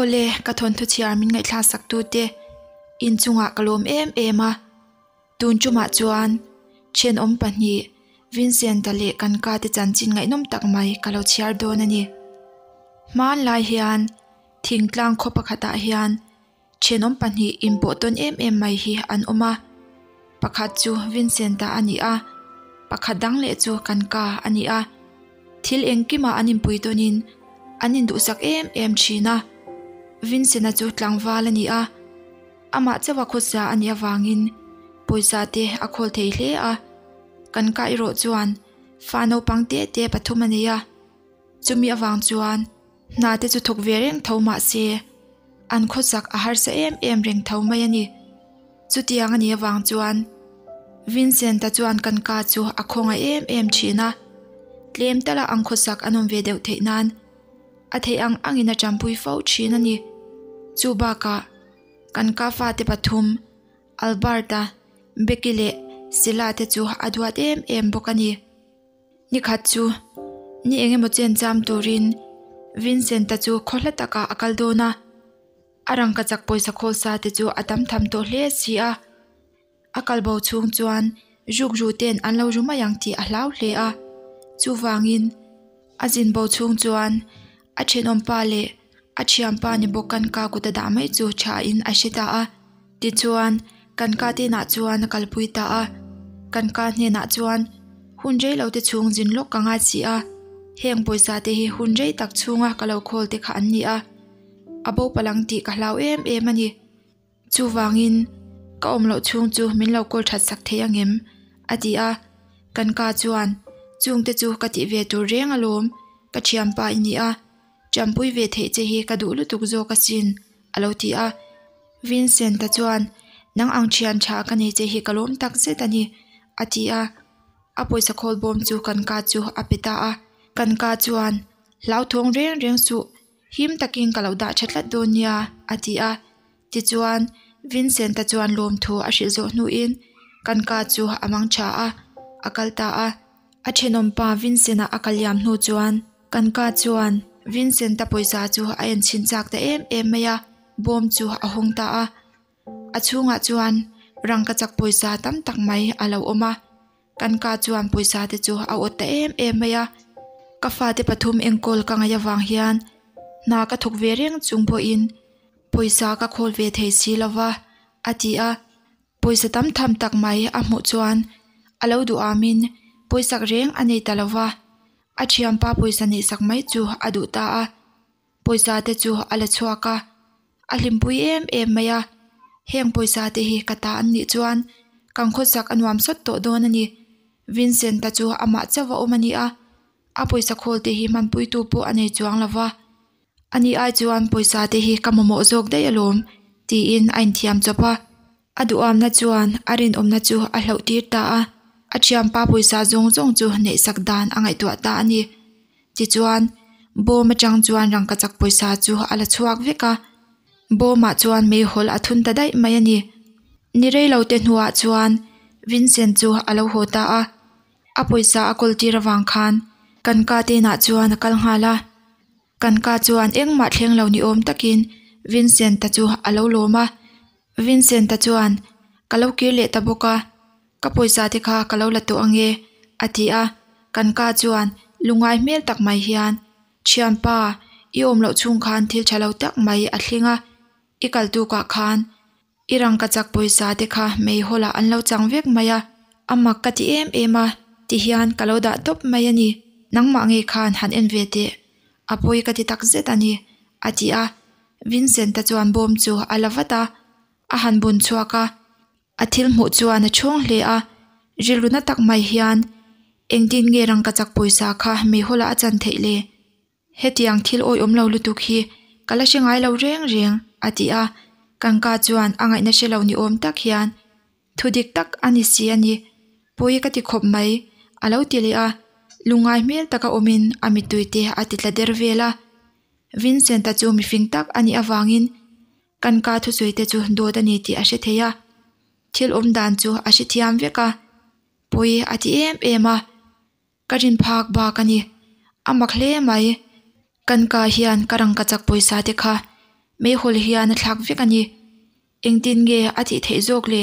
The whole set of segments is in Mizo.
Awle, ka thawnthu chhiar min ngaihthlak sak tute inchungah ka lawm em em a. Tun tumah chuan thenawm pahnih Vincent-a leh kan ka te chanchin ngaihnawm tak mai ka lo chhiar dawn a ni. Hmanlai hian thingtlang khaw pakhatah hian thenawm pahnih inpawh tawn em em mai hi an awm a. Pakhat chu Vincent-a a ni a, pakhat dang leh chu kan ka a ni a. Thil engkimah an inpui tawnin an induhsak em em thin a. Vincent-a chu tlangval a ni a. Amah chauha khawsa a nih avangin pawisa te a khawl thei hle a, kan kah erawh chuan fa naupang te te pathum a nei a, chumi avang chuan hna te chu thawk ve reng tho mah se an khawsak a harsa em em reng tho mai a ni. Chutiang a nih avang chuan Vincent-a chuan kan ka chu a khawngaih em em thin a, tlem tala ang khawsak an awm ve deuh theih nan a theih ang angin a tanpui fo thin a ni. Chu bakah kan ka fate pathum Albert-a, Becky leh Sela te chu a duat em em bawk a ni. Nikhat chu ni eng emaw chen cham turin Vincent-a chu khaw hla takah a kal dawn a, a rangkachak pawisa khawl sa te chu a tam tham tawh hle si a. A kal bo chhung chuan rukru ten an lo ru mai ang tih a hlau hle a, chuvangin a zin bo chhung chuan a thenawmpa leh a thianpa ni bawk kan ka kut a dah mai chu tha in a hre ta a. Tichuan kan ka te inah chuan a kalpui ta a, kan ka hnenah chuan hun rei lo te chhung zin lawk ka ngai si a, heng pawisa te hi hun rei tak chhunga ka lo khawl te kha an ni a, a bo palang tih ka hlau em em a ni. Chuvangin, ka awm loh chhung chu min lo kawl that sak thei angem? a ti a. Kan ka chuan, Chungte chu ka tih ve tur reng alawm, ka thianpa i ni a, champui ve theih che hi ka duh lutuk zawk asin, a lo ti a. Vincent-a chuan, Nang ang thian tha ka nei che hi ka lawm tak zet a ni, a ti a. A pawisa khawl bawm chu kan ka chu a pe ta a. Kan ka chuan, Hlauthawng reng reng suh, Him takin ka lo dah tha tlat dawn nia, a ti a. Tichuan, Vincent-a chuan lawmthu a hrilh zawh hnuin kan ka chu a mang tha a, a kal ta a. A thenawmpa Vincent-a a kal liam hnu chuan kan ka chuan Vincent-a pawisa chu a enchhin chak ta em em mai a, bawm chu a hawng ta a. A chhungah chuan rangkachak pawisa tam tak mai a lo awm a. Kan ka chuan pawisa te chu a awt ta em em mai a, ka fate pathum enkawl ka ngaih avang hian hna ka thawk ve reng chung pawhin pawisa ka khawl ve thei si lo va, a ti a. Pawisa tam tham tak mai a hmuh chuan a lo duh amin pawisak reng a nei ta lo va, a thianpa pawisa neihsak mai chu a duh ta a. Pawisa te chu a la chhuak a, a hlimpui em em mai a, heng pawisa te hi ka ta an nih chuan kan khawsak a nuam sawt tawh dawn a ni. Vincent-a chu amah chauh a awm a ni a, a pawisa khawl te hi hmanpuitu pawh a nei chuang lo va, ani ai chuan pawisa te hi ka mamawh zawk daih alawm tiin a inthiam chawp a. A duhamna chuan a rinawmna chu a hlauh tir ta a, a thianpa pawisa zawng zawng chu neihsak dan a ngaihtuah ta a ni. Tichuan, bawm atang chuan rangkachak pawisa chu a la chhuak vek a, bawmah chuan meihawl a thun ta daih mai a ni. Ni reilo te hnuah chuan Vincent chu a lo haw ta a, a pawisa a kawl tir avang khan kan ka te inah chuan a kal nghal a. Kan ka chuan engmah thleng lo ni awm takin Vincent-a chu a lo lawm a. Vincent-a chuan, Ka lo kir leh ta bawk a, ka pawisa te kha ka lo la tawh ange, a ti a. Kan ka chuan lungngai hmel tak mai hian, Thianpa, i awm loh chhung khan thil tha lo tak mai a thleng a, i kal tukah khan i rangkachak pawisa te kha meihawl ah an lo chang vek mai a, a mak ka ti em em a, tihian ka lo dah tawp mai a ni, nangmah ngei khan han en ve teh, a pawi ka ti tak zet a ni, a ti a. Vincent-a chuan bawm chu a la vat a, a han bun chhuak a, a thil hmuh chuan a chhung hle a, rilru na tak mai hian engtin nge rangkachak pawisa kha meihawla a chan theih le? Hetiang thil awihawm lo lutuk hi ka la hre ngai lo reng reng, a ti a, Kanka chuan a ngaihna hre lo ni awm tak hian Thu dik tak a ni si a ni, pawi ka ti khawp mai, a lo ti leh a, lungngai hmel taka awmin a mittui te a ti tla der vel a. Vincent-a chu mifing tak a nih avangin kan ka thusawi te chu dawt a ni tih a hre thei a, thil awm dan chu a hrethiam vek a, pawi a ti em em a, ka rin phak bak a ni, a mak hle mai, kan ka hian ka rangkachak pawisa te kha. Meihawl hian a thlak vek a ni. Engtin nge a tih theih zawk le?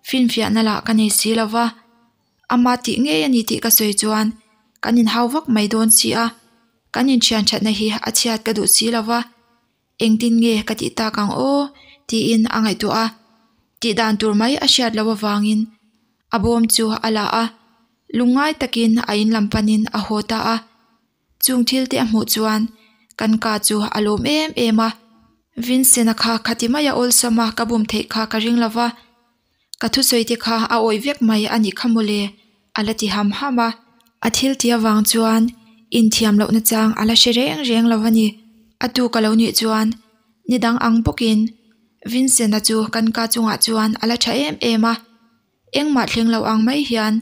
Finfiahna lah ka nei si lo va. Ama tih ngei a ni tih ka sawi chuan kan inhau vak mai dawn si a, kan inthian thatna hi a chhiat ka duh si lo va. Engtin nge ka tih tak ang aw? tiin a ngaihtuah a. Tih dan tur mai a hriat loh avangin a bawm chu a la a, lungngai takin a in lam panin a haw ta a. Chung thil te a hmuh chuan kan ka chu a lawm em em a. Vincent-a kha khati maia awlsama ka bum theih kha ka ring lo va, ka thusawi te kha a awih vek mai a nih kha mawle, a la ti ham ham a. A thil tih avang chuan inthiam lohna chang a la hre reng reng lo a ni. A tuk a lo nih chuan ni dang ang bawkin Vincent-a chu kan ka chungah chuan a la tha em em a. Engmah thleng lo ang mai hian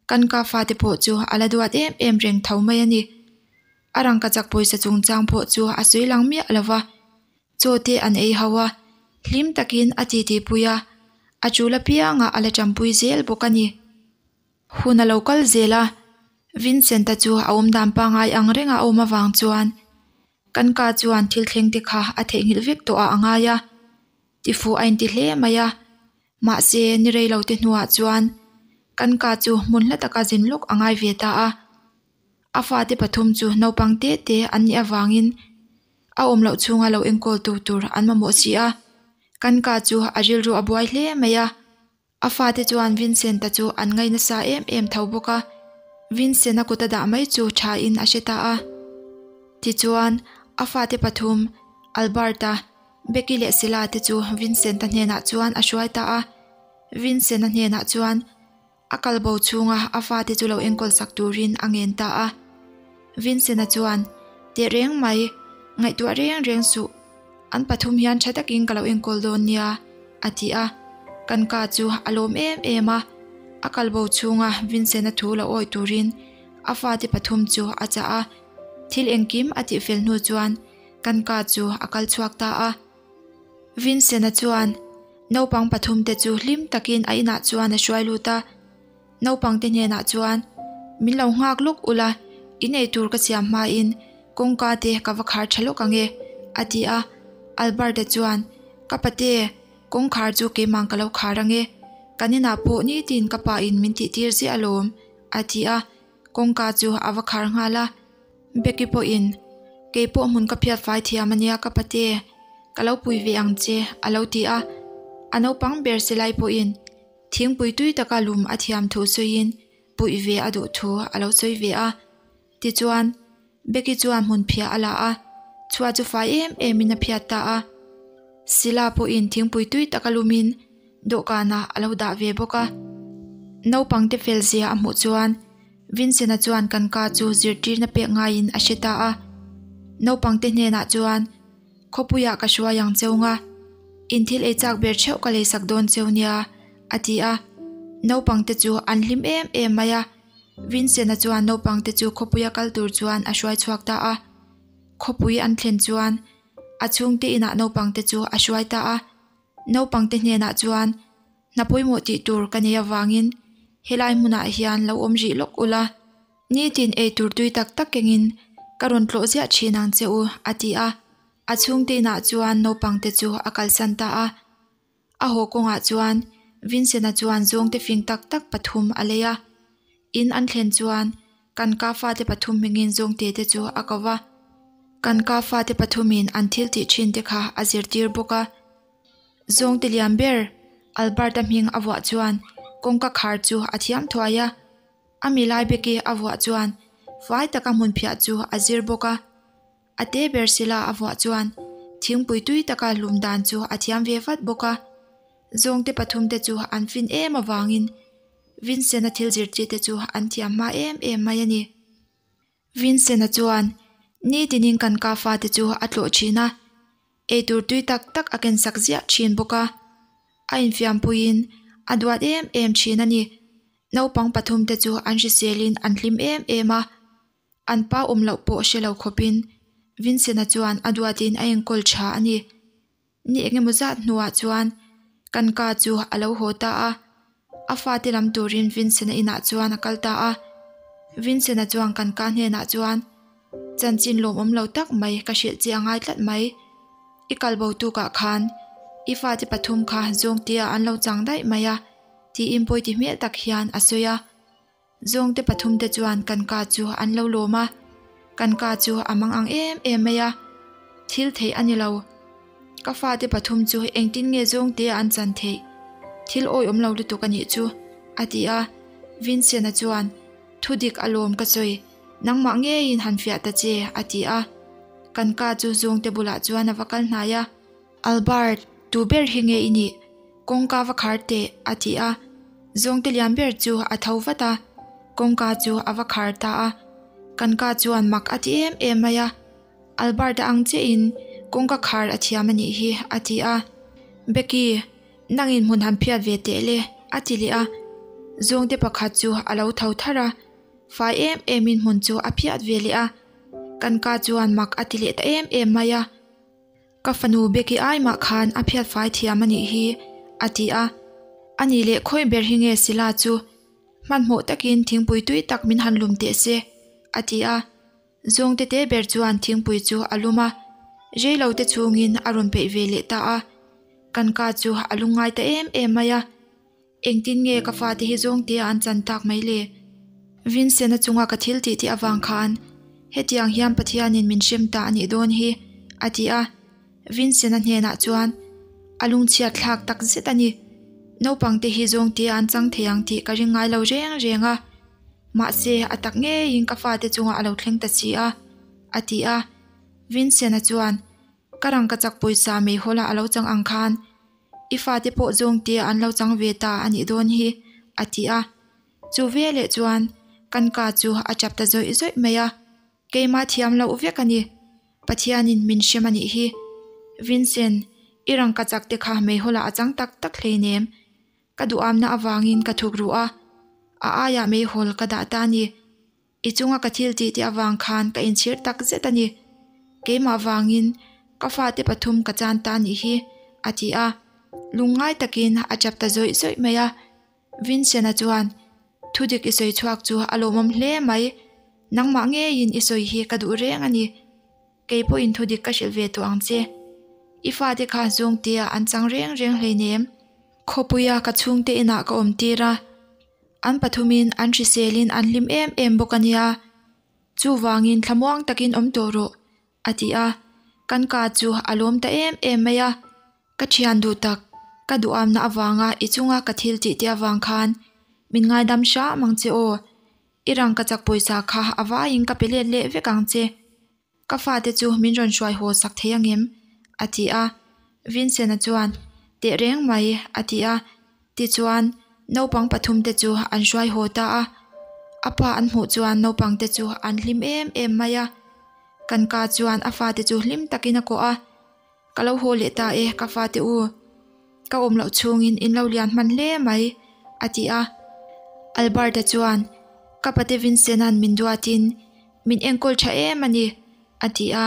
kan ka fate pawh chu a la duat em em reng tho mai a ni. A rangkachak pawisa chungchang pawh chu a sawi lang miah lo va, chaw te an ei ho a, hlim takin a titi pui a, a tul apiangah a la tanpui zel bawk a ni. Hun a lo kal zel a, Vincent-a chu a awmdan pangngai ang renga a awm avang chuan kan ka chuan thil thleng te kha a theihnghilh vek tawh ah a ngai a, tifuh a inti hle mai a. Mahse, ni rei lo te hnuah chuan kan ka chu hmun hla taka zin lawk a ngai ve ta a. A fate pathum chu naupang te te an nih avangin a awm loh chhunga lo enkawl tu tur an mamawh si a. Kan ka chu a rilru a buai hle mai a. A fate chuan Vincent-a chu an ngaih nasa em em tho bawk a, Vincent-a kut a dah mai chu tha in a hre ta a. Tichuan, a fate pathum, Albert-a, Becky leh Sela te chu Vincent-a hnenah chuan a hruai ta a. Vincent-a hnenah chuan a kalbo chhunga a fate chu lo enkawl sak turin a ngen ta a. Vincent-a chuan, Teh reng mai, ngaihtuah reng reng suh. An pathum hian tha takin ka lo enkawl dawn nia, a ti a. Kan ka chu a lawm em em a. A kalbo chhunga Vincent-a thu lo awih turin a fate pathum chu a chah a. Thil engkim a tihfel hnu chuan kan ka chu a kal chhuak ta a. Vincent-a chuan naupang pathumte chu hlim takin a inah chuan a hruai lut a. Naupangte hnenah chuan, Min lo nghak lawk ula, in ei tur ka siam hmain kawngka te ka va khar tha lawk ang e, a ti a. Albert-a chuan, Ka pate, kawngkhar chu keimah ka lo khar ang e. Kan inah pawh nitin ka pa in min tihtir ziah alawm, a ti a. Kawngka chu a va khar nghal a. Becky pawhin, Kei pawh hmun ka phiat fai thiam a nia ka pate, ka lo pui ve ang che, a lo ti a. A naupang ber silai pawhin, Thingpui tui taka lum a thiam thu sawiin puih ve a duh thu a lo sawi ve a. Tichuan, Becky chuan hmun phiah a la a, chhuah chu fai em emin a phiat ta a. Sila pawhin thingpui tui taka lumin dawhkanah a lo dah ve bawk a. Naupangte fel zia a hmuh chuan Vincent-a chuan kan ka chu zirtirna pek ngaiin a hre ta a. Naupangte hnenah chuan. Khawpuiah ka hruai ang cheu nga, in thil ei chak ber theuh ka leisak dawn cheu nia, a ti a. Naupangte chu an hlim em em mai a. Vincent-a chuan naupangte chu khawpuia kal tur chuan a hruai chhuak ta a. Khawpui an thlen chuan a chhungte inah naupangte chu a hruai ta a. Naupangte hnenah chuan hna pawimawh tih tur ka nei avangin helai hmunah hian lo awm rih lawk ula. Nitin ei tur tui tak tak kengin ka rawn tlawh ziah thin ang che u, a ti a. A chhungte inah chuan naupangte chu a kalsan ta a. A haw kawngah chuan Vincent-a chuan zawngte fing tak tak pathum a lei a. In an thlen chuan kan ka fate pathum hmingin zawngte te chu a ko va. Kan ka fate pathumin an thil tih thin te kha a zirtir bawk a. Zawngte lian ber Albert-a hming a vuah chuan kawngka khar chu a thiam thuai a. A mi lai beki a vuah chuan fai taka hmun phiah chu a zir bawk a. A te ber sila a vuah chuan thingpui tui taka hlum dan chu a thiam ve vat bawk a. Zawngte pathumte chu an fin em avangin Vincent-a thil zirtirte chu an thiam hma em em mai a ni. Vincent-a chuan nitinin kan ka fate chu a tlawh thin a, eitur tui tak tak a kensak ziah thin bawk a. A infiampuiin a duat em em thin a ni. Naupang pathumte chu an hriselin an hlim em em a, an pa awm loh pawh hre lo khawpin Vincent-a chuan a duatin a enkawl tha a ni. Ni engemaw zat hnuah chuan kan ka chu a lo haw ta a, a fate lam turin Vincent-a inah chuan a kal ta a. Vincent-a chuan kan ka hnenah chuan, Chanchin lawmawm lo tak mai ka hrilh che a ngai tlat mai. I kalbo tukah khan i fate pathum kha zawngtea an lo chang daih mai a, tiin pawi ti hmel tak hian a sawi a. Zawngte pathumte chuan kan ka chu an lo lawm a, kan ka chu a mang ang em em mai a, thil theih a ni lo. Ka fate pathum chu engtin nge zawngtea an chan theih? Thil awihawm lo lutuk a nih chu, a ti a. Vincent-a chuan, Thudik a lawm ka sawi, nangmah ngeiin han fiah ta che, a ti a. Kan ka chu zawngte bulah chuan a va kal hnai a. Albert, tu ber hi nge i nih? Kawngka va khar teh, a ti a. Zawngte lian ber chu a tho vat a, kawngka chu a va khar ta a. Kan ka chuan mak a ti em em mai a. Albert-a ang chiahin kawngka khar a thiam a nih hi, a ti a. Becky, nangin hmun han phiat ve teh le, a ti leh a. Zawngte pakhat chu a lo tho tharh a, fai em emin hmun chu a phiat ve leh a. Kan ka chuan mak a ti leh ta em em mai a. Ka fanu Becky ai mah khan a phiat fai thiam a nih hi, a ti a. A nih leh khawi ber hi nge Sila chu? Hmanhmawh takin thingpui tui tak min han lum teh se, a ti a. Zawngte te ber chuan thingpui chu a lum a, reilo te chhungin a rawn peih ve leh ta a. Kan ka chu a lungngai ta em em mai a. Engtin nge ka fate hi zawngte an chan tak mai le? Vincent-a chunga ka thil tih tih avang khan hetiang hian Pathianin min hrem ta a nih dawn hi, a ti a. Vincent-a hnenah chuan a lungchhiat thlak tak zet a ni. Naupangte hi zawngte an chang thei ang tih ka ring ngai lo reng reng a. Mahse, a tak ngeiin ka fate chungah a lo thleng ta si a, a ti a. Vincent-a chuan, Ka rangkachak pawisa meihawla a lo chang ang khan I fate pawh zawngte an lo chang ve ta a nih dawn hi, a ti a. Chu veleh chuan kan ka chu a chap ta zawih zawih mai a, Keimah thiam loh vek a ni, Pathianin min hrem a nih hi. Vincent, i rangkachak te kha meihawlah a chang tak tak hleinem. Ka duhamna avangin ka thuk ruh a, a aiah meihawl ka dah ta a ni. I chunga ka thil tih tih avang khan ka inchhir tak zet a ni. Keimah vangin ka fate pathum ka chan ta nih hi, a ti a. Lungngai takin a chap ta zawih zawih mai a. Vincent-a chuan, Thudik i sawi chhuak chu a lawmawm hle mai. Nangmah ngeiin i sawi hi ka duh reng a ni. Kei pawhin thudik ka hrilh ve tawh ang che. I fate kha zawngtea an chang reng reng hleinem. Khawpuia ka chhungte inah ka awm tir a. An pathumin an hriselin an hlim em em bawk a nia. Chuvangin thlamuang takin awm tawh rawh, a ti a. Kan ka chu a lawm ta em em mai a. Ka thian duh tak, ka duhamna avanga i chunga ka thil tih te avang khan min ngaidam hram ang che aw. I rangkachak pawisa kha a vaiin ka pe let leh vek ang che. Ka fate chu min rawn hruai haw sak thei angem? a ti a. Vincent-a chuan, Teh reng mai, a ti a. Tichuan, naupang pathumte chu an hruai haw ta a. A pa an hmuh chuan naupangte chu an hlim em em mai a. Kan ka chuan a fate chu hlim takin a kawh a. Ka lo haw leh ta e, ka fate u. Ka awm loh chhungin in lo lian hman hle mai, a ti a. Albert-a chuan, Ka pate Vincent-a'n min duatin Min enkawl tha em a ni, a ti a.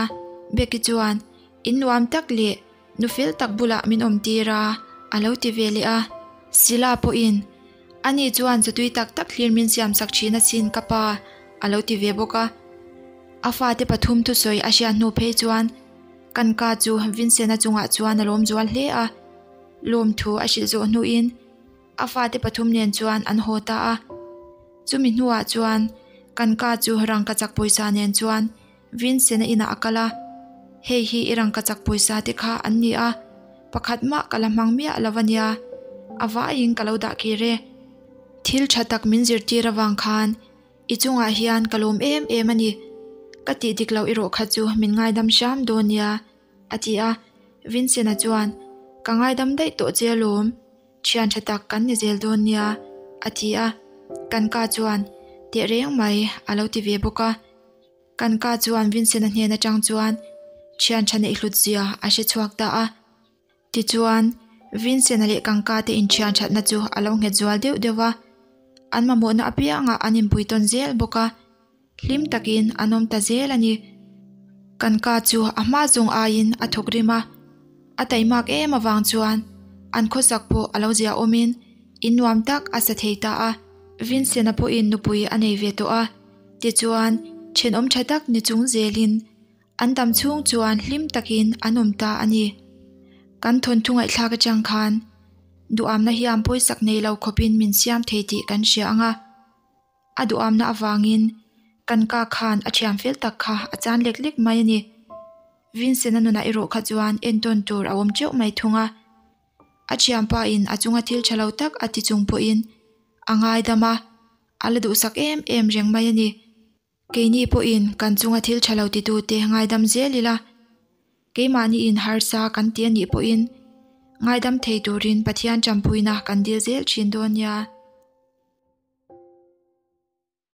Becky chuan, In nuam tak leh nu fel tak bulah min awm tir a, a lo ti ve leh a. Sila pawhin, Ani chuan chawtui tak tak hlir min siam sak thin asin ka pa, a lo ti ve bawk a. A fate pathum thusawi a hriat hnu phei chuan kan ka chu Vincent-a chungah chuan a lawm zual hle a. Lawmthu a hrilh zawh hnuin a fate pathum nen chuan an haw ta a. Chumi hnuah chuan kan ka chu rangkachak pawisa nen chuan Vincent-a inah a kal a, Hei hi i rangkachak pawisa te kha an ni a, pakhat mah ka la hmang miah lo a nia, a vaiin ka lo dah kir e. Thil tha tak min zirtir avang khan i chungah hian ka lawm em em a ni, ka tih dik loh erawh kha chu min ngaidam hram dawn nia, a ti a. Vincent-a chuan, Ka ngaidam daih tawh che alawm. Thian tha tak kan ni zel dawn nia, a ti a. Kan ka chuan, Teh reng mai, a lo ti ve bawk a. Kan ka chuan Vincent-a hnen atang chuan thian tha neih hlut zia a hre chhuak ta a. Tichuan, Vincent-a leh Kangka te inthian thatna chu a lo nghet zual deuh deuh va. An mamawhna apiangah an inpui tawn zel bawk a. Hlim takin an awm ta zel a ni. Kan ka chu a hma zawng aiin a thawk rim a, a taimak em avang chuan an khawsak pawh a lo zia awmin in nuam tak a sa thei ta a. Vincent-a pawhin nupui a nei ve tawh a, tichuan thenawm tha tak ni chung zelin. An dam chhung chuan hlim takin an awm ta a ni. Kan thawnthu ngaihthlak atang khan duhamna hian pawisak nei lo khawpin min siam thei tih kan hria ang a. A duhamna avangin kan ka khan a thiam fel tak kha a chan lek lek mai a ni. Vincent-a nunah erawh kha chuan entawn tur a awm teuh mai thung a. A thianpa in a chunga thil tha lo tak a ti chung pawhin a ngaidam a, a la duhsak em em reng mai a ni. Keini pawhin kan chunga thil tha lo titute ngaidam zel ila, keimahni in harsa kan ti a nih pawhin ngaidam thei turin Pathian tanpuina kan dil zel thin dawn nia.